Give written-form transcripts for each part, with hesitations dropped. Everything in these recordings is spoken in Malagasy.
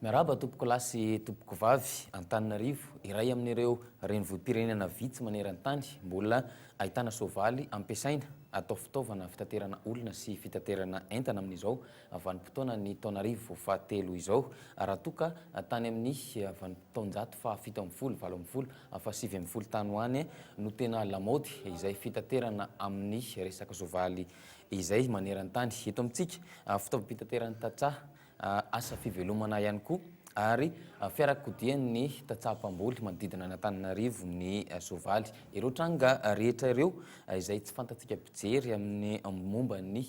Miarahaba tompokolahy sy tompokovavy, Antananarivo, iray amin'ireo renivohi-pirenena vitsy maneran-tany mbola ahitana soavaly ampiasaina atao fitaovana fitaterana olona sy fitaterana entana amin'izao vanim-potoanan'ny taonarivo fahatelo izao raha toa ka tany amin'ny vanim-taonjato faha-17, 18, faha-19 tany ho any no tena lamaody izay fitaterana amin'ny resaka soavaly izay maneran-tany. Eto amintsika, fitaovam-pitateran'ny tantsaha asa fivelomana ihany koa ary fiarakodian'ny tantsaha mpamboly manodidina an'Antananarivo ny soavaly. Ireo tranga rehetra ireo izay tsy fantatsika mpijery amin'ny momba ny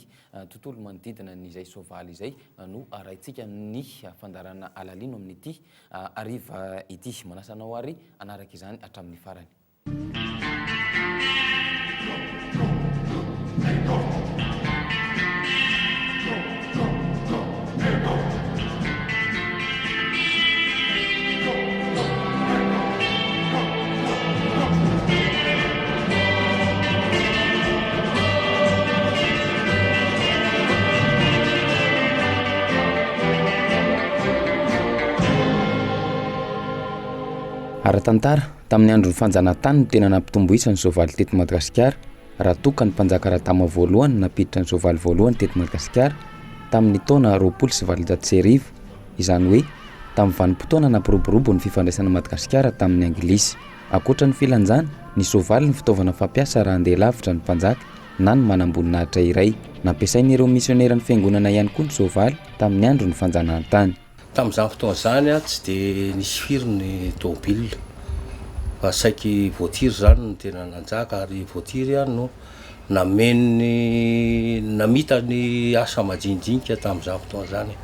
tontolo manodidina an'izay soavaly izay no arahintsika amin'ny fandaharana Alalino amin'ity hariva ity. Manasa anao ary hanaraka izany hatramin'ny farany. Ara-tantara, tamin'ny andron'ny fanjanahantany no tena nampitombo isa ny soavaly teto Madagasikara, raha toa ka ny mpanjaka Radama voalohany no nampiditra ny soavaly voalohany teto Madagasikara tamin'ny taona 1820, izany hoe tamin'ny vanim-potoana nampiroborobo ny fifandraisan'i Madagasikara tamin'ny Anglisy. Ankoatra ny filanjana, ny soavaly no fitaovana fampiasa raha handeha lavitra ny mpanjaka na ny manamboninahitra iray. Nampiasain'ireo misioneran'ny fiangonana ihany koa ny soavaly tamin'ny andron'ny fanjanahantany. Tamin'izany fotoana izany tsy dia nisy firy ny tômôbila fa saiky voatiry izany no tena nanjaka ary voatiry no nameno ny namita ny asa majinijinika tamin'izany fotoana izany,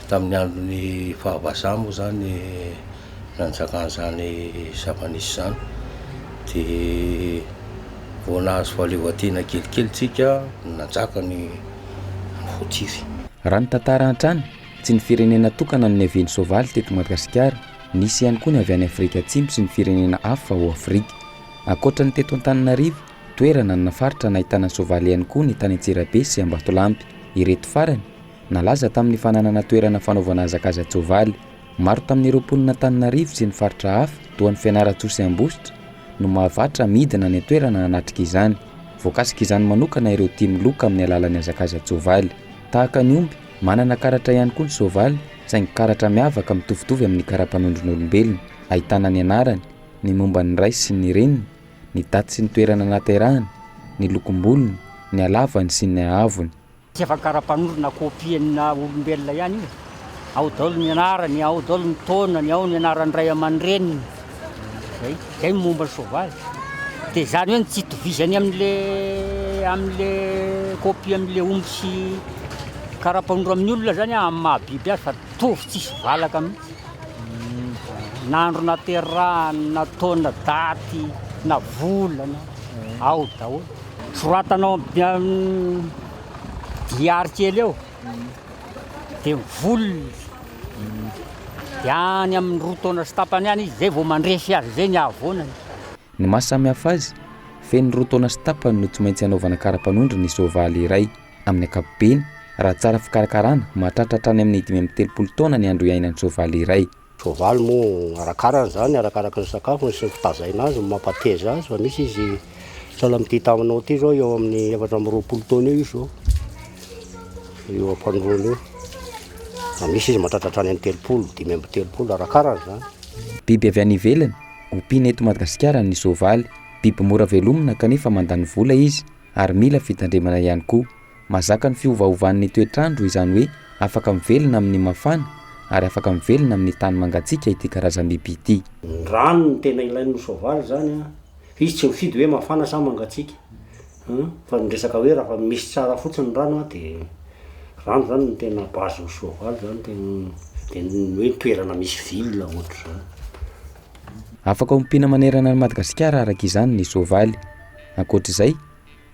tamin'ny andron'ny faha-vazaha moa izany nanjakan'izany zava-nisy izany dia vao nahazo fahaleovantena kelikely tsika nanjaka ny voatiry. Raha ny tantara hatrany, Tsy ny firenena tokana no niavian'ny soavaly teto Madagasikara, nisy ihany koa ny avy any Afrika Atsimo sy ny firenena hafa ao Afrika. Ankoatra ny teto Antananarivo, toerana na faritra nahitana soavaly ihany koa ny tany Antsirabe sy Ambatolampy. Ireto farany, nalaza tamin'ny fananana toerana fanaovana hazakaza-tsoavaly. Maro tamin'ireo mponin'Antananarivo sy ny faritra hafa, toa an'i Fianarantsoa sy Ambositra, no mahavatra midina any an-toerana hanatrika izany. Voakasik'izany manokana ireo tia miloka amin'ny alalan'ny hazakaza-tsoavaly. Tahaka ny omby, manana karatra ihany koa ny soavaly, saingy karatra miavaka mitovitovy amin'ny kara-panondron'olombelona, ahitana ny anarany, ny momba ny ray sy ny reniny, ny daty sy ny toerana nahaterahany, ny lokom-bolony, ny halavany sy ny haavony. Tsy efa kara-panondro na copie na olombelona ihany io e! Ao daholo ny anarany, ao daholo ny taonany, ao ny anaran'ny ray aman-dreniny. Zay, zay ny momba ny soavaly. Dia izany hoe ny tsy itovizany amin'le amin'le copie amin'le omby sy kara-panondro amin'ny olona zany amin'ny maha biby azy fa mitovy tsisy valaka mihitsy. Na andro naterahany, na taona, daty, na volana, ao daholo. Soratanao amin'ny diary kely eo dia mivolona izy. Dia any amin'ny roa taona sy tapany any izy zay vao mandresy azy, zay ny havoanany. Ny maha samy hafa azy, feno roa taona sy tapany no tsy maintsy anaovana kara-panondro ny soavaly iray. Amin'ny ankapobeny, raha tsara fikarakarana, mahatratra hatrany amin'ny 35 taona ny andro iainan'ny soavaly iray. Soavaly moa arakarany izany, arakaraky ny sakafony sy ny fitazaina azy no mampateza azy fa misy izy sahala amin'ity taminao ity izao eo amin'ny 24 taona eo izy izao, eo am-panoroana eo, fa misy izy mahatratra hatrany amin'ny 30, 35, arakarany izany. Biby avy any ivelany, ompiana eto Madagasikara ny soavaly. Biby mora velomina kanefa mandany vola izy ary mila fitandremana ihany koa. Mahazaka ny fiovaovan'ny toetr'andro izany hoe afaka mivelona amin'ny mafana ary afaka mivelona amin'ny tany mangatsiaka ity karazam-biby ity. Ny rano no tena ilain'ny soavaly izany an, fa izy tsy mifidy hoe mafana sa mangatsiaka an, fa ny resaka hoe raha misy tsara fotsiny ny rano an de rano zany no tena base ny soavaly zany tena de ny hoe toerana misy ville ohatr'izany. Afaka ompiana manerana an'i Madagasikara araka izany ny soavaly. Ankoatra izay,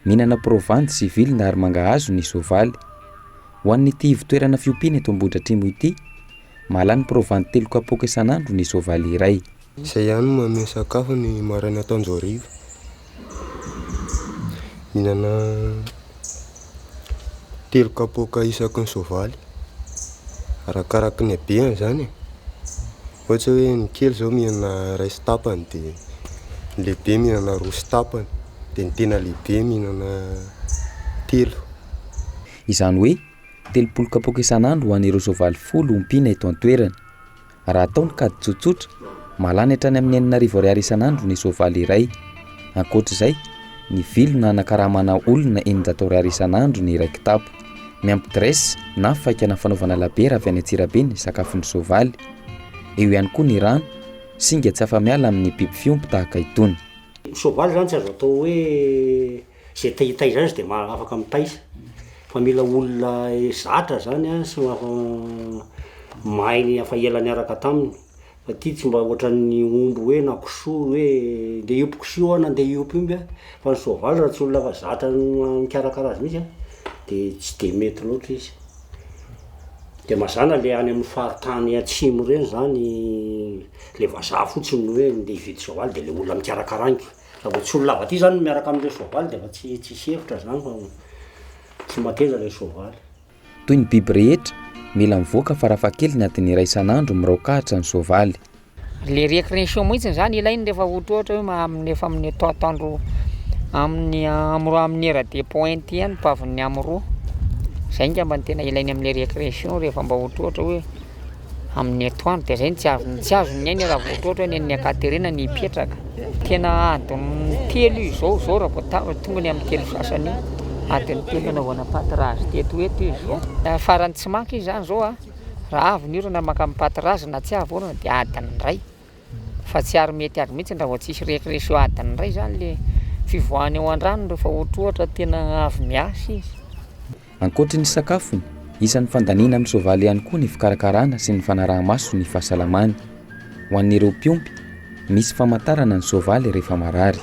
Mihinana provandy sy vilona ary mangahazo ny soavaly. Ho an'ity ivon-toerana fiompiana eto Ambohidratrimo ity, mahalany provandy telo kapoaka isan'andro ny soavaly iray. Izay ihany no manome sakafo ny maraina atoandro hariva. Mihinana telo kapoaka isaky ny soavaly. Arakaraky ny habehany izany e. Ohatra hoe ny kely zao mihinana iray sy tapany dia ny lehibe mihinana roa sy tapany dia ny tena lehibe mihinana telo. Izany hoe 30 kapoaka isan'andro ho an'ireo soavaly folo ompiana eto an-toerana. Raha atao ny kajy tsotsotra, mahalany hatrany amin'ny 6000 ariary isan'andro ny soavaly iray. Ankoatra izay, ny vilona hanakaramana olona 600 ariary isan'andro ny iray kitapo. Miampy dresse na faikana fanaovana labiera avy any Antsirabe ny sakafon'ny soavaly. Eo ihany koa ny rano, singa tsy afa-miala amin'ny biby fiompy tahaka itony. Ny soavaly izany tsy azo atao hoe izay te hitaiza azy dia afaka mitaiza fa mila olona zatra izany an sy mahay ny efa ela niaraka taminy fa ity tsy mba ohatran'ny omby hoe na kisoa hoe ndeha hiompy kisoa aho na ndeha hiompy omby aho fa ny soavaly raha tsy olona efa zatra mikarakara azy mihitsy an de tsy de mety loatra izy. De mazàna le any amin'ny faritany atsimo reny zany le vazaha fotsiny no hoe ndeha hividy soavaly de le olona mikarakara any ko. Raha vao tsy olona avy aty zany no miaraka am'le soavaly de efa tsy tsisy hevitra zany fa tsy mateza le soavaly. Toy ny biby rehetra, mila mivoaka farafahakeliny adiny iray isan'andro miraokahitra ny soavaly. Le récréation mihitsy zany ilainy rehefa ohatra ohatra hoe amin'ny efa amin'ny atoatoandro amin'ny amro amin'ny heure de pointe ihany pavin'ny amro, zay ngamba no tena ilainy am'le récréation rehefa mba ohatra ohatra hoe amin'ny atoandro de zay no tsy azony tsy azony aina raha vao ohatra ohatra hoe ny an'ny Ankaterena ny hipetraka. Tena adiny telo izy zao zao raha vao ta- tonga ny amin'ny telo sasany io, adiny telo nanaovana pâturage teto ho eto izy zao. Farany tsy maka izy zany zao a, raha avy ny orana maka amin'ny pâturage na tsy avy orana de adiny iray, fa tsy ary mety ary mihitsy raha vao tsisy récréation adiny iray zany le fivoahany ao an-drano rehefa ohatra ohatra tena avy miasa izy. Ankoatry ny sakafony, isan'ny fandaniana amin'ny soavaly ihany koa ny fikarakarana sy ny fanaraha-maso ny fahasalamany. Ho an'ireo mpiompy, misy famantarana ny soavaly rehefa marary.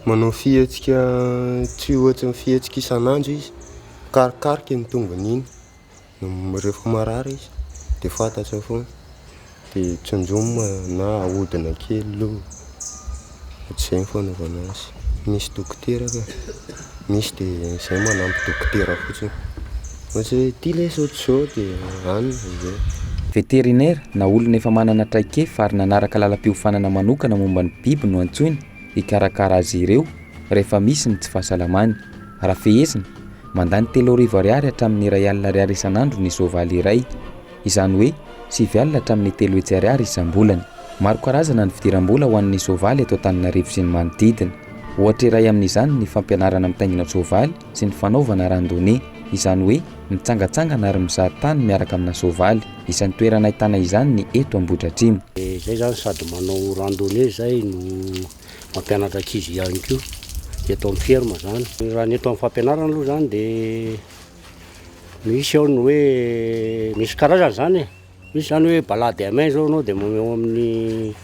Manao fihetsika tsy ohatry ny fihetsika isan'andro izy, mikarokaroka iny tongony iny. Rehefa marary izy dia fantatra foana, dia tsonjomina na ahodina kely aloha, ohatr'izay ny fanaovana azy. Misy dokotera ka, misy dia izay manampy dokotera fotsiny, ohatra hoe ity lesy ohatr'izao dia any izay. Vétérinaire na olona efa manana traikefa ary nanaraka lalam-piofanana manokana momba ny biby no antsoina hikarakara azy ireo rehefa misy ny tsy fahasalamany. Raha fehezina, Mandany 3000 ariary hatramin'ny 1000 ariary isan'andro ny soavaly iray, izany hoe 900 hatramin'ny 300 ariary isam-bolana. Maro karazana ny fidiram-bola ho an'ny soavaly eto Antananarivo sy ny manodidina. Ohatra iray amin'izany ny fampianarana mitaingina soavaly sy ny fanaovana randonnée, izany hoe mitsangantsangana ary mizaha tany miaraka amina soavaly. Isan'ny toerana ahitana izany ny eto Ambohidratrimo. Izay izany sady manao randonnée izay no mampianatra ankizy ihany koa eto amin'ny ferme zany. Raha ny eto amin'ny fampianarana aloha zany de misy ao ny hoe misy karazany zany e, misy zany hoe balade à main zao anao de eo amin'ny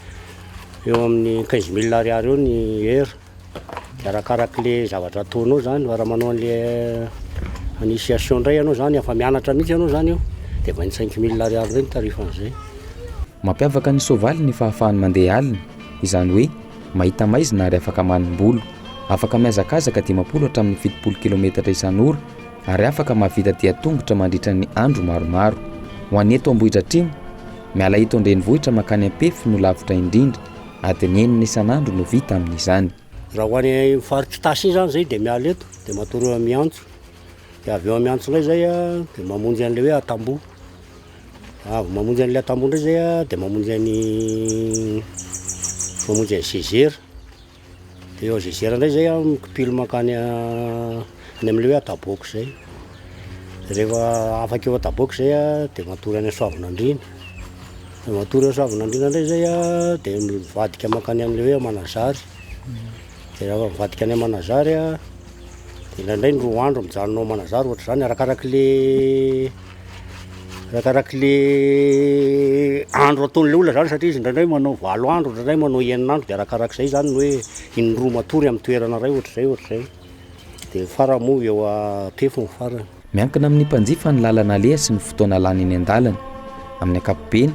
eo amin'ny quinze mille ariary eo ny heure, de arakarak'le zavatra ataonao zany fa raha manao an'le initiation ndray ianao zany efa mianatra mihitsy ianao zany eo de 25 mille ariary ndray ny tarif an'zay. Mampiavaka ny soavaly ny fahafahany mandeha alina. Izany hoe mahita maizina ary afaka manimbolo. Afaka mihazakazaka 50 hatramin'ny 70 kilometatra isan'ora ary afaka mahavita dia tongotra mandritra ny andro maromaro. Ho an'ny eto Ambohidratrimo, miala eto an-drenivohitra mankany Ampefy no lavitra indrindra, adiny enina isan'andro no vita amin'izany. Raha ho any amin'ny faritr'Itasy iny zany zay dia miala eto dia matory eo Amiantso, dia avy eo Amiantso indray zay a dia mamonjy an'ilay hoe Atamboho. Avy mamonjy an'ilay atamboho indray zay a, de mamonjy an'i mamonjy an'i Zezera, de eo Zezera indray zay a mikopily mankany any amin'ilay hoe Antaboaka zay, de rehefa afaka eo Antaboaka zay a de matory any Soavinandriana, de matory ao Soavinandriana indray zay a de mivadika mankany amin'ilay hoe Manazary, de rehefa mivadika any Manazary a de indraindray ny roa andro mijanona ao Manazary ohatr'izany arakarak'le Arakarak'le andro ataon'le olona zany satria izy indraindray manao valo andro, indraindray manao enina andro de arakarak'izay zany ny hoe indroa matory amin'ny toerana iray ohatr'izay ohatr'izay, de farany moa eo Ampefy ny farany. Miankina amin'ny mpanjifa ny lalana aleha sy ny fotoana lany eny an-dalana. Amin'ny ankapobeny,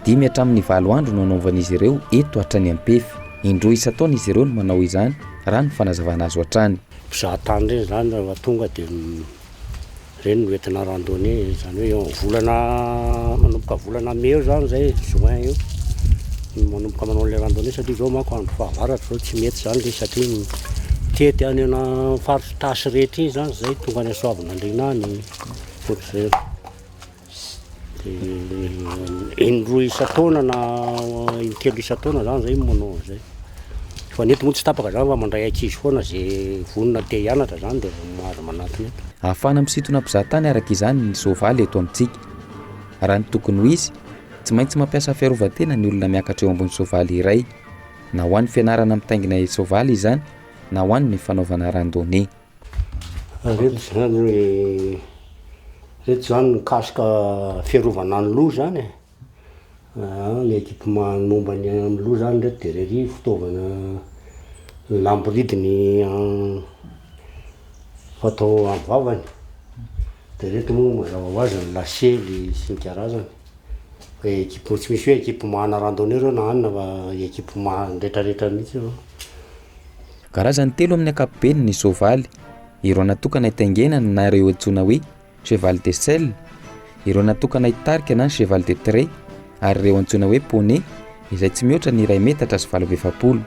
dimy hatramin'ny valo andro no anaovan'izy ireo eto hatrany Ampefy. Indroa isan-taona izy ireo no manao izany, raha ny fanazavana azo hatrany. Mpizahatany ireny zany rehefa tonga de Ireny no entina randonnée, izany hoe eo amin'ny volana, manomboka volana mai eo izany izay, juin eo. manomboka manao an'ilay randonnée satria izao manko andro fahavaratra izao tsy mety izany ilay izy satria mitety any ana faritra Itasy rehetra iny izany izay tonga any Soavinandriana any ohatr'izay. Dia indroa isan-taona na intelo isan-taona izany izay no manao an'izay. Fa ny eto moa tsy tapaka izany fa mandray ankizy foana izay vonona te hianatra izany dia mahazo manatona eto. Ahafahana misintona mpizahatany araka izany ny soavaly eto amintsika. Raha ny tokony ho izy, tsy maintsy mampiasa fiarovan-tena ny olona miakatra eo ambony soavaly iray, na ho an'ny fianarana mitaingina soavaly izany na ho an'ny fanaovana randonnée. Reto zany reto zany ny casque fiarovana ny loha zany e, ny équipement momba ny amin'ny loha zany reto de rery fitaovana lamboridiny fatao amin'ny vavany, de reto moa mazava ho azy ny lasely sy ny karazany, fa équipe tsy misy hoe équipement ana randonnée reo na anona fa équipement retraretra mihitsy reo. Karazany telo amin'ny ankapobeny ny soavaly, ireo natokana hitaingenana na ireo antsoina hoe cheval de selle, ireo natokana hitarika na ny cheval de trait ary ireo antsoina hoe poney izay tsy mihoatra ny iray metatra sy 48.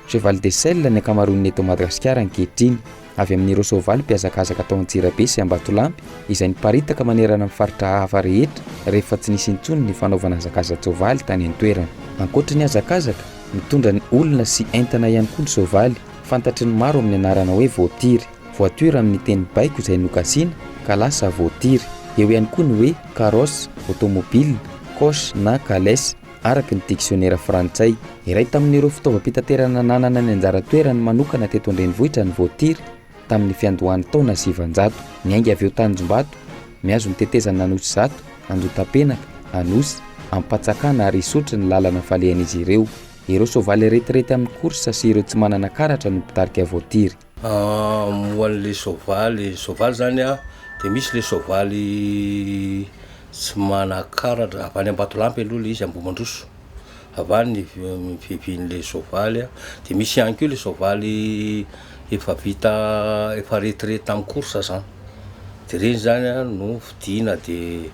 Cheval de selle ny ankamaroan'ny eto Madagasikara ankehitriny, avy amin'ireo soavaly mpihazakazaka tao Antsirabe sy Ambatolampy izay niparitaka manerana ny faritra hafa rehetra rehefa tsy nisy intsony ny fanaovana hazakaza-tsoavaly tany an-toerana. Ankoatry ny hazakazaka, Mitondra ny olona sy entana ihany koa ny soavaly, fantatry ny maro amin'ny anarana hoe voatiry, voiture amin'ny teny baiko izay nogasiana ka lasa voatiry. Eo ihany koa ny hoe carrosse, automobile, coche na calèche, araka ny diksionera frantsay. Iray tamin'ireo fitaovam-pitaterana nanana ny anjara toerany manokana teto an-drenivohitra ny voatiry, tamin'ny fiandohan'ny taona 900. Niainga avy eo Tanjombato, mihazo ny tetezana Anosizato, Andotapenaka, Anosy, Ampatsakana ary Isotry ny lalana falehan'izy ireo. Ireo soavaly retirety amin'ny course sy ireo tsy manana karatra no mpitarika voatiry. Ho an'ilay soavaly, soavaly zany an, dia misy ilay soavaly tsy manan-karatra, avy any Ambatolampy aloha ilay izy, Ambohimandroso. Avy any ny fiavian'ilay soavaly, dia misy ihany koa ilay soavaly efa vita efa retraite tamin'ny course zany, dia ireny zany an no vidiana dia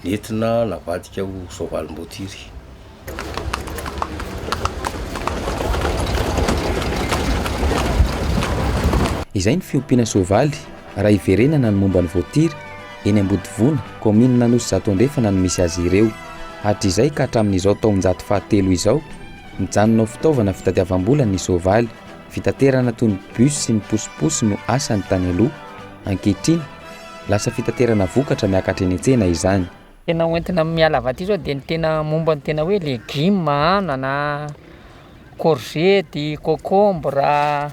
nentina navadika ho soavalim-boatiry. Izay ny fiompiana soavaly, raha hiverenana ny momba ny voatiry, Eny Ambodivona, kaominina Anosizato Andrefana no misy azy ireo. Hatrizay ka hatramin'izao taonjato fahatelo izao, mijanona ho fitaovana fitadiavam-bola ny soavaly. Fitaterana toy ny bus sy ny posiposy no asany tany aloha. Ankehitriny, lasa fitaterana vokatra miakatra eny an-tsena izany. Tena hoentina miala avy aty zao dia ny tena momba ny tena hoe legioma, anana, korzety, concombre.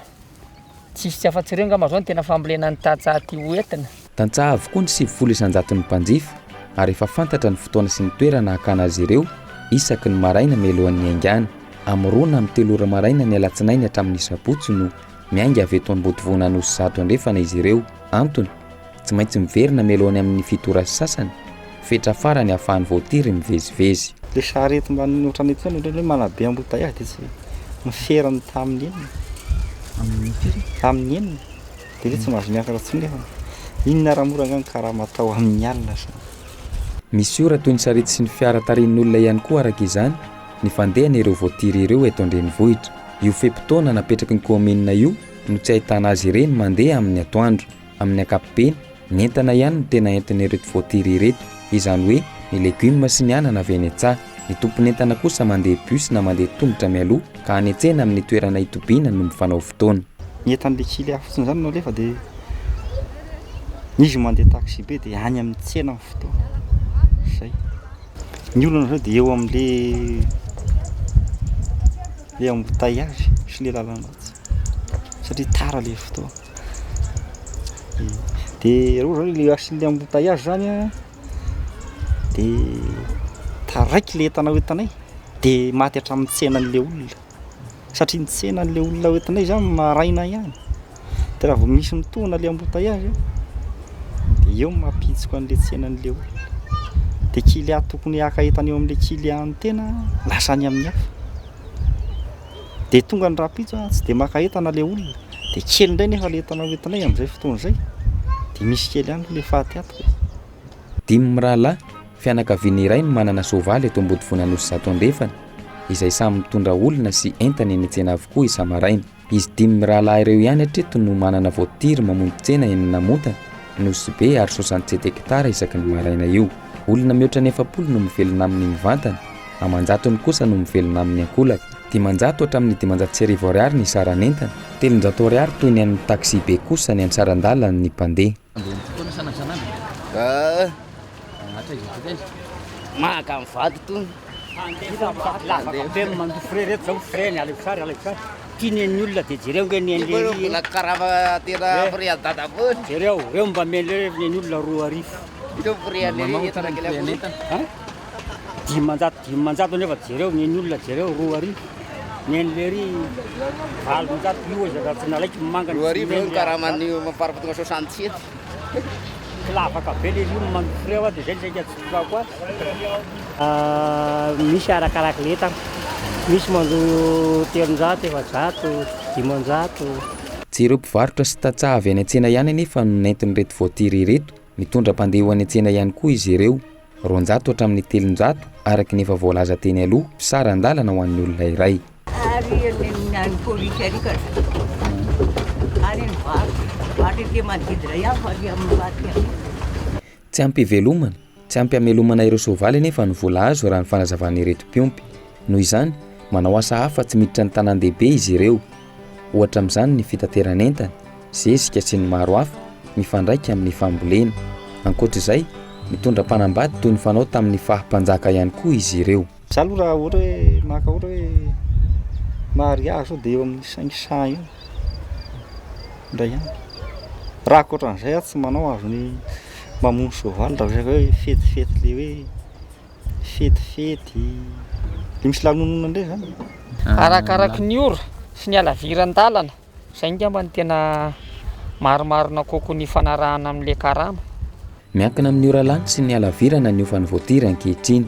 Tsisy tsy afa-tsy ireo angamba zao no tena fambolena ny tantsaha aty ho entina. Tantsaha avokoa ny 90 isan-jaton'ny mpanjifa ary efa fantatra ny fotoana sy ny toerana hakana azy ireo isaky ny maraina mialohan'ny hiaingàna. Amin'ny roa na amin'ny telo ora maraina ny alatsinainy hatramin'ny sabotsy no miainga avy eto Ambodivona Anosizato Andrefana izy ireo. Antony, tsy maintsy miverina mialohan'ny amin'ny fito ora sy sasany, fetra farany ahafahan'ny voatiry mivezivezy. Le charrette mba ohatran'ny etsy zany ohatran'ny hoe manabe embouteillage de tsy miferana tamin'ny enina. Amin'ny firy? Tamin'ny enina. De hoe tsy mahazo miakatra intsony nefa inona raha mora angaha ny karama atao amin'ny alina zany. Misy ora toy ny sarety sy ny fiara tarihin'olona ihany koa araka izany ny fandehan'ireo voatiry ireo eto an-drenivohitra. Io fe-potoana napetraky ny kaominina io no tsy ahitana azy ireny mandeha amin'ny atoandro. Amin'ny ankapobeny, ny entana ihany no tena entin'ireto voatiry ireto, izany hoe ny legioma sy ny anana avy eny an-tsaha. Ny tompon'entana kosa mandeha bus na mandeha tongotra mialoha ka any an-tsena amin'ny toerana itobiana no mifanao fotoana. Ny entan'ilay kilià fotsiny izany no alefa dia izy mandeha taxi be dia any amin'ny tsena ny fotoana. Izay. Ny olana izao dia eo amin'ilay ilay embouteillage sy ilay lalana ratsy satria tara ilay fotoana. De reo zany le asin'le embouteillage zany a, de taraiky le entana hoentinay de maty hatramin'ny tsenan'le olona satria ny tsenan'le olona hoentinay zany maraina ihany de raha vao misy mitohana le embouteillage de eo no mampihitsoka an'le tsenan'le olona, de client tokony haka entana eo am'le client-n'ny tena lasa any amin'ny hafa. Dia tonga ny rahampitso a, tsy dia maka entana ilay olona, dia kely indray nefa ilay entana hoentinay amin'izay fotoana izay, dia misy kely ihany ilay faty ato e. Dimy mirahalahy, fianakaviana iray no manana soavaly eto Ambodivona Anosizato Andrefana. izay samy mitondra olona sy entana eny an-tsena avokoa isa-maraina. Izy dimy mirahalahy ireo ihany hatreto no manana voatiry mamonjy tsena eny Namontana, Nosy Be ary 67 hekitara isaky ny maraina io. Olona mihoatra ny 40 no mivelona aminy mivantana, aman-jatony kosa no mivelona aminy ankolaka. 500 hatramin'ny 1500 ariary ny saran'entana, 300 ariary toy ny an'ny taxi-be kosa ny antsaran-dalan'ny mpandeha. Maka mivady tony. Lavaka be mandoa frais reto zao frais ny alaivo sary alaivo sary. Ty ny an'ny olona de jereo nge ny an'ny lery. Mbola karama tena frais an'i dada foana. Jereo, reo mba ameny reo ny an'ny olona 2000. Ireo frais an'i lery entina kely akoho. Hein? 500 500 nefa jereo ny an'ny olona jereo 2000. Ny an'i lery 800 io aza raha tsy nalaiko ny mangany. 2000 eo ny karaman'ny fara-pahatonga 67. Kilavaka be le io mandoa frais hoa de zay saika tsy tondrako azy. Misy arakaraka le entana, misy mandoa 300, 400, 500. Tsy ireo mpivarotra sy tantsaha avy any an-tsena ihany anefa no nentin'ireto voatiry ireto. Mitondra mpandeha ho any an-tsena ihany koa izy ireo. 200 hatramin'ny 300 araka ny efa voalaza teny aloha, saran-dalana ho an'ny olona iray. Ary ny an'ny polisy ary ka ary ny varotra, varotra ety manodidina ihany fa ary amin'ny faritra ary. Tsy ampy hivelomana, tsy ampy hamelomana ireo soavaly anefa ny vola azo raha ny fanazavan'ireto mpiompy. Noho izany, manao asa hafa tsy miditra ny tanàn-dehibe izy ireo. Ohatra amin'izany ny fitateran'entana, zezika sy ny maro hafa mifandraika amin'ny fambolena. Ankoatra izay, mitondra mpanambady toy ny fanao tamin'ny faha mpanjaka ihany koa izy ireo. Za aloha raha ohatra hoe maka ohatra hoe mariage zao de eo amin'ny 500 eo indray andro. Raha ankoatran'izay aho tsy manao azony mamono soavaly raha resaka hoe fetifety le hoe fetifety le misy lanonana ndray zany. Arakaraky ny ora sy ny halaviran-dalana, zay ngamba no tena marimarina kokoa ny ifanarahana amin'le karama. Miankina amin'ny ora lany sy ny halavirana ny hofan'ny voatiry ankehitriny.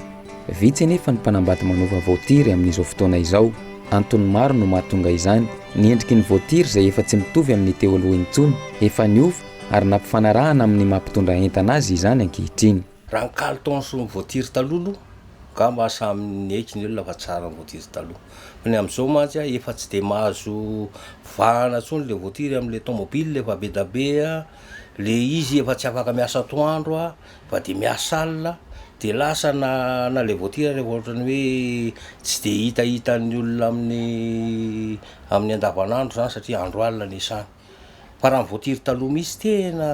Vitsy anefa ny mpanambady manova voatiry amin'izao fotoana izao. Antony maro no mahatonga izany. Ny endriky ny voatiry izay efa tsy mitovy amin'ny teo aloha intsony, efa niova ary nampifanarahana amin'ny maha mpitondra entana azy izany ankehitriny. Raha ny kalitaon'ny sy ny voatiry taloha aloha, angamba samy niaiky ny olona fa tsara ny voatiry taloha. Fa ny amin'izao mantsy efa tsy dia mahazo vahana intsony ilay voatiry amin'ilay tomobile efa be dia be, le izy efa tsy afaka miasa atoandro fa dia miasa alina, dia lasa na na ilay voatiry ary efa ohatran'ny hoe tsy dia hitahitan'ny olona amin'ny amin'ny andavanandro izany satria andro alina ny iasany. Fa raha ny voatiry taloha mihitsy tena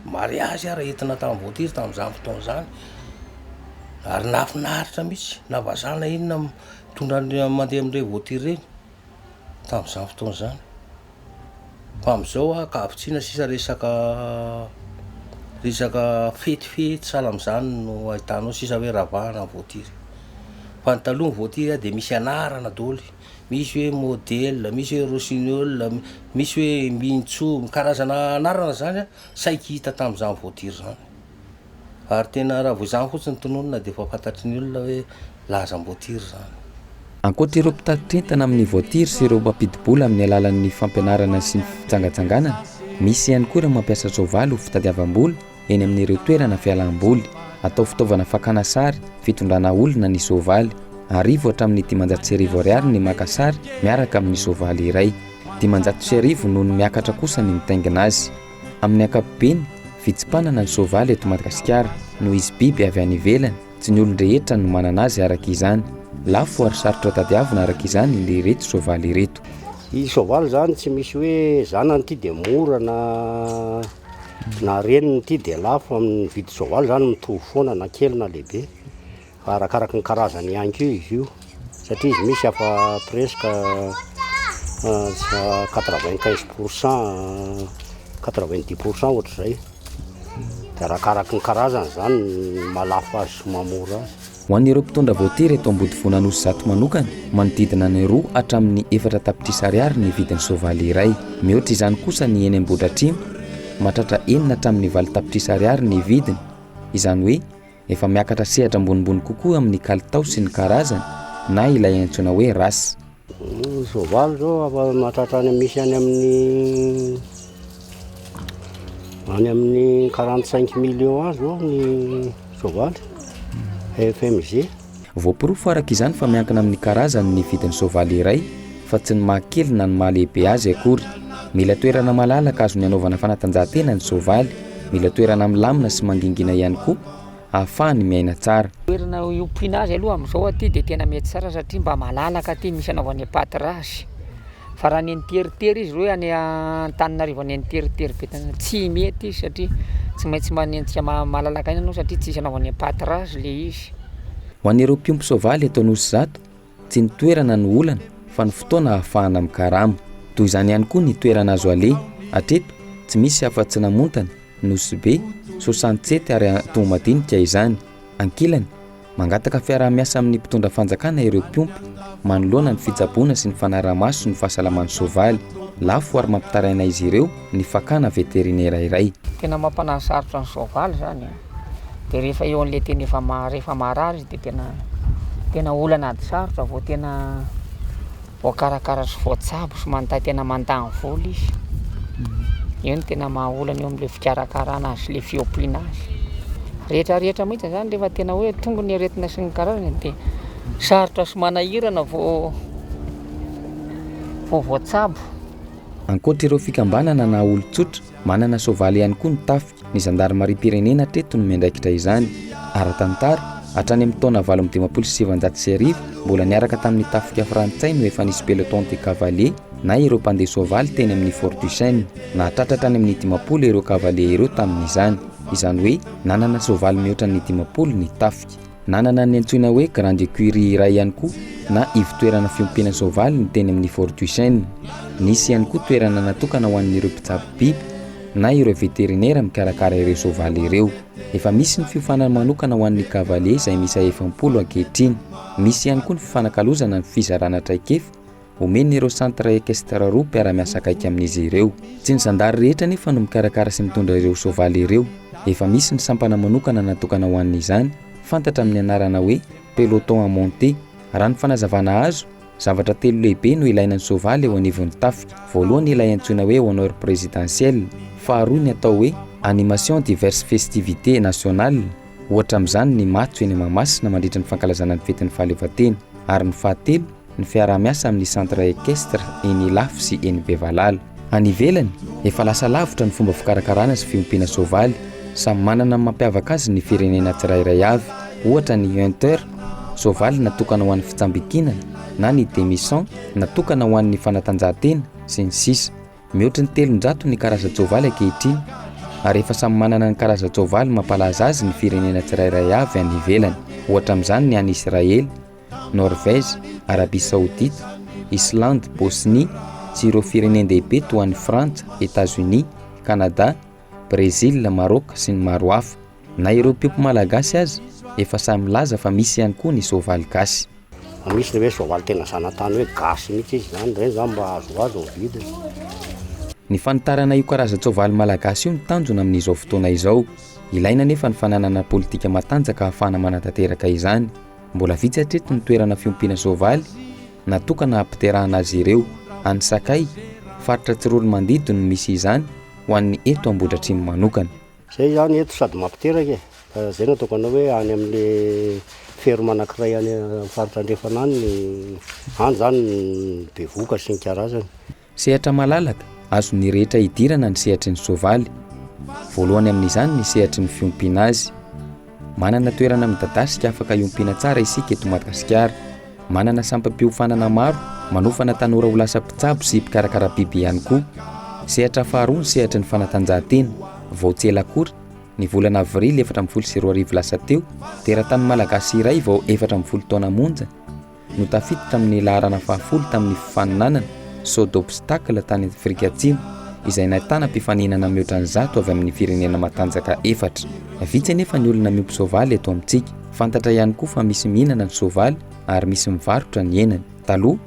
mariazy ara entina tamin'ny voatiry tamin'izany fotoana izany, ary nahafinaritra mihitsy na vazaha na inona mitondra an'ireny mandeha amin'ireny voatiry ireny tamin'izany fotoana izany, fa amin'izao ankavitsiana sisa resaka resaka fetifety sahala amin'izany no ahitanao sisa hoe ravahana ny voatiry, fa ny taloha ny voatiry dia misy anarana daholo. Misy hoe model, misy hoe rossignol, misy hoe Mbintsoa, karazana anarana zany saiky hita tamin'izany voatiry zany. Ary tena raha vao izany fotsiny no tononina dia efa fantatry ny olona hoe lazam-boatiry zany. Ankoatra ireo mpitatitra entana amin'ny voatiry sy ireo mpampidi-bola amin'ny alalan'ny fampianarana sy ny fitsangatsanganana, misy ihany koa ireo mampiasa soavaly ho fitadiavam-bola, eny amin'ireo toerana fialam-boly. Atao fitaovana fakana sary, fitondrana olona ny soavaly. 1000 hatramin'ny 1500 ariary ny maka sary miaraka amin'ny soavaly iray. 1500 noho ny miakatra kosa ny mitaingina azy. Amin'ny ankapobeny, vitsy mpanana ny soavaly eto Madagasikara, noho izy biby avy any ivelany. Tsy ny olon-drehetra no manana azy araka izany. Lafo ary sarotra tadiavina araka izany ireto soavaly ireto. Ny soavaly izany tsy misy hoe zanany ity dia mora na na reniny ity dia lafo, amin'ny vidin'ny soavaly izany mitovy foana na kely na lehibe fa arakaraky ny karazany ihany koa izy io satria izy misy afa presque 95 pour cent, 90 pour cent ohatr'izay. Dia arakaraky ny karazany izany ny mahalafo azy sy mahamora azy. Ho an'ireo mpitondra voatiry eto Ambodivona Anosizato manokana, manodidina ny roa hatramin'ny efatra tapitrisa ariary ny vidin'ny soavaly iray. Mihoatra izany kosa ny eny Ambohidratrimo, mahatratra enina hatramin'ny valo tapitrisa ariary ny vidiny. Izany hoe efa miakatra sehatra ambonimbony kokoa amin'ny kalitao sy ny karazany na ilay antsoina hoe race. Ny soavaly zao afa mahatratra any misy any amin'ny any amin'ny 45 millions any zao ny soavaly FMG. Voaporofo araka izany fa miankina amin'ny karazany ny vidin'ny soavaly iray fa tsy ny maha kely na ny maha lehibe azy akory. Mila toerana malalaka azony anaovana fanatanjahantena ny soavaly, mila toerana milamina sy mangingina ihany koa ahafahany miaina tsara. Toerana iompiana azy aloha amin'izao aty dia tena mety tsara satria mba malalaka aty misy anaovana pâturage fa raha ny any teritery izy hoe any Antananarivo any teritery be tany tsy mety izy satria tsy maintsy manenjika malalaka ihany anao satria tsisy anaovana pâturage le izy. Ho an'ireo mpiompy soavaly eto Anosizato, tsy ny toerana no olana fa ny fotoana ahafahana mikarama. Toy izany ihany koa ny toerana azo aleha. Hatreto, tsy misy afa-tsy Namontana, Nosy Be, Sosantsety ary Antohomadinika izany. Ankilany, mangataka fiaraha-miasa amin'ny mpitondra fanjakana ireo mpiompy manoloana ny fitsaboana sy ny fanaraha-maso ny fahasalaman'ny soavaly. Lafo ary mampitaraina izy ireo ny fakana veterinera iray. Tena mampanahy sarotra ny soavaly izany an! Dia rehefa eo an'ilay tena efa rehefa marary izy dia tena tena olana ady sarotra vao tena voakarakara sy voatsabo sy manda tena mandany vola izy. Eo no tena maha olana eo amin'ilay fikarakarana azy sy ilay fiompiana azy. Rehetra rehetra mihitsy izany rehefa tena hoe tonga ny aretina sy ny karazany dia sarotra sy manahirana vao vao voatsabo. Ankoatra ireo fikambanana na olon-tsotra, manana soavaly ihany koa ny tafika. Ny zandarimariam-pirenena hatreto no miandraikitra izany. Ara-tantara, hatrany amin'ny taona 1958, mbola niaraka tamin'ny tafika frantsay no efa nisy peloton de cavaliers na ireo mpandeha soavaly teny amin'ny Fort Duchesne. Nahatratra hatrany amin'ny 50 ireo cavaliers ireo tamin'izany. Izany hoe nanana soavaly mihoatra ny 50 ny tafika. Nanana ny antsoina hoe Grande Écurie iray ihany koa na ivon-toerana fiompiana soavaly ny teny amin'ny Fort Duchesne. Nisy ihany koa toerana natokana ho an'ireo mpitsabo biby na ireo veterinera mikarakara ireo soavaly ireo. Efa misy ny fiofanana manokana ho an'ny cavalier izay miisa 40 ankehitriny. Misy ihany koa ny fifanakalozana ny fizarana traikefa Omen'ireo centre équestre roa mpiara-miasa akaiky amin'izy ireo. Tsy ny zandary rehetra anefa no mikarakara sy mitondra ireo soavaly ireo. Efa misy ny sampana manokana natokana ho an'izany, fantatra amin'ny anarana hoe peloton à monter. Raha ny fanazavana azo, zavatra telo lehibe no ilaina ny soavaly eo anivon'ny tafika. Voalohany ilay antsoina hoe honneur présidentiel, faharoa ny atao hoe animation diverses festivités nationales, ohatra amin'izany ny matso eny Mahamasina mandritra ny fankalazana ny fetin'ny fahaleovantena, ary ny fahatelo, ny fiaraha-miasa amin'ny Centre Equestre eny Ilafy sy eny Bevalala. Any ivelany, efa lasa lavitra ny fomba fikarakarana sy fiompiana soavaly. Samy manana ny mampiavaka azy ny firenena tsirairay avy. Ohatra ny Hunter, soavaly natokana ho an'ny fitsambikinana, na ny Demison, natokana ho an'ny fanatanjahantena, sy ny sisa. Mihoatry ny 300 ny karazan-tsoavaly ankehitriny, ary efa samy manana ny karazan-tsoavaly mampalaza azy ny firenena tsirairay avy any ivelany. Ohatra amin'izany ny any Israely, Norvège, Arabie Saoudite, Islande, Bosnie, sy ireo firenen-dehibe toa an'i Frantsa, Etats-Unis, Canada, Brésil, Maroc sy ny maro hafa. Na ireo mpiompy malagasy aza efa sahy milaza fa misy ihany koa ny soavaly gasy. Fa misy le hoe soavaly tena zanatany hoe gasy mihitsy izy zany, ireny zany mba azoazo ny vidiny. Ny fanitarana io karazan-tsoavaly malagasy io no tanjona amin'izao fotoana izao. Ilaina anefa ny fananana politika matanjaka ahafahana manatanteraka izany. Mbola vitsy hatreto ny toerana fiompiana soavaly natokana hampiterahana azy ireo. Any Sakay, faritra Tsiroanomandidy no misy izany ho an'ny eto Ambohidratrimo manokana. Zay izany eto sady mampiteraka e, fa zay no ataoko anao hoe any amin'le ferme anankiray any amin'ny faritra andrefana any ny any zany ny bevohoka sy ny karazany. Sehatra malalaka, azon'ny rehetra idirana ny sehatry ny soavaly. Voalohany amin'izany ny sehatry ny fiompiana azy. Manana toerana midadasika afaka iompiana tsara isika eto Madagasikara. Manana sampam-piofanana maro manofana tanora ho lasa mpitsabo sy mpikarakara biby ihany koa. Sehatra faharoa ny sehatry ny fanatanjahantena. Vao tsy ela akory, ny volana avrily 2014 lasa teo, teratany malagasy iray vao 14 taona monja, no tafiditra amin'ny laharana fahafolo tamin'ny fifaninanana saut d'obstacle tany Afrika Atsimo, izay nahitana mpifaninana mihoatra ny 100 avy amin'ny firenena matanjaka efatra. Vitsy anefa ny olona miompy soavaly eto amintsika. Fantatra ihany koa fa misy mihinana ny soavaly ary misy mivarotra ny henany. Taloha,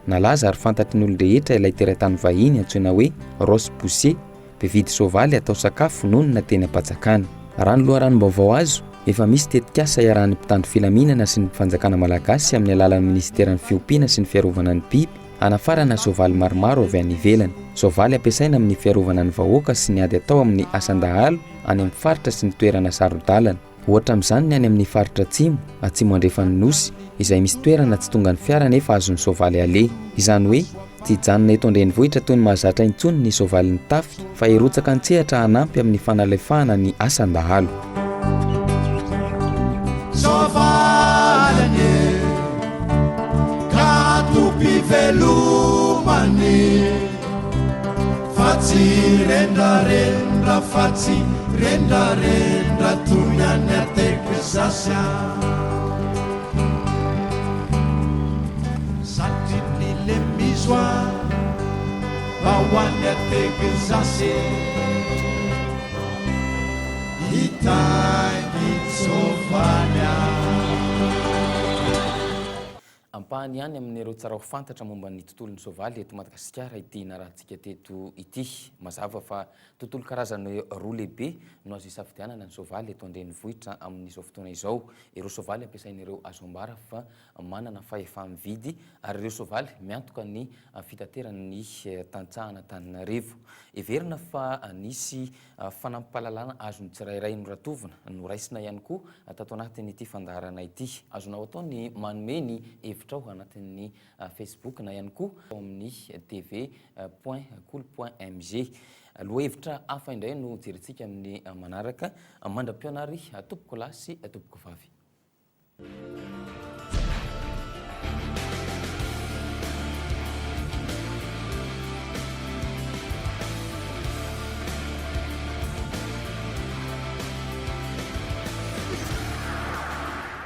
nalaza ary fantatry ny olon-drehetra ilay teratany vahiny antsoina hoe Ross Boucher, Mpividy soavaly atao sakafo nonina teny Ampajakana. Raha ny loharanom-baovao azo, efa misy tetikasa iarahan'ny mpitandro filaminana sy ny fanjakana malagasy amin'ny alalan'ny minisiteran'ny fiompiana sy ny fiarovana ny biby hanafarana soavaly maromaro avy any ivelany. Soavaly ampiasaina amin'ny fiarovana ny vahoaka sy ny ady atao amin'ny asan-dahalo any amin'ny faritra sy ny toerana saro-dalana. Ohatra amin'izany ny any amin'ny faritra atsimo, atsimo andrefan'ny Nosy, izay misy toerana tsy tongan'ny fiara nefa azon'ny soavaly aleha. Izany hoe, tsy hijanona eto an-drenivohitra toy ny mahazatra intsony ny soavalin'ny tafika fa hirotsaka an-tsehatra hanampy amin'ny fanalefahana ny asan-dahalo. Soavaly anie ka tompom-pivelomany Fa tsy rendrarendra fa tsy rendrarendra toy ny any a Texas a. Satrin'ny lemizo a mba ho any a Texas e. Hitaingin-tsoavaly a. Ampahany ihany amin'ireo tsara ho fantatra momba ny tontolon'ny soavaly eto Madagasikara ity narahantsika teto ity. Mazava fa tontolo karazany roa lehibe no azo isafidianana ny soavaly eto an-drenivohitra amin'izao fotoana izao. Ireo soavaly ampiasain'ireo azo ambara fa manana fahefa-mividy ary ireo soavaly miantoka ny fitateran'ny tantsaha an'Antananarivo. Heverina fa nisy Fanampim-pahalalana azon'ny tsirairay noratovina, noraisina ihany koa tato anatin'ity fandaharana ity. Azonao atao ny manome ny hevitrao anatin'ny Facebook na ihany koa ao amin'ny TV point kolo point mg. Lohahevitra hafa indray no jerentsika amin'ny manaraka. Mandra-pihaona ary tompokolahy sy tompokovavy.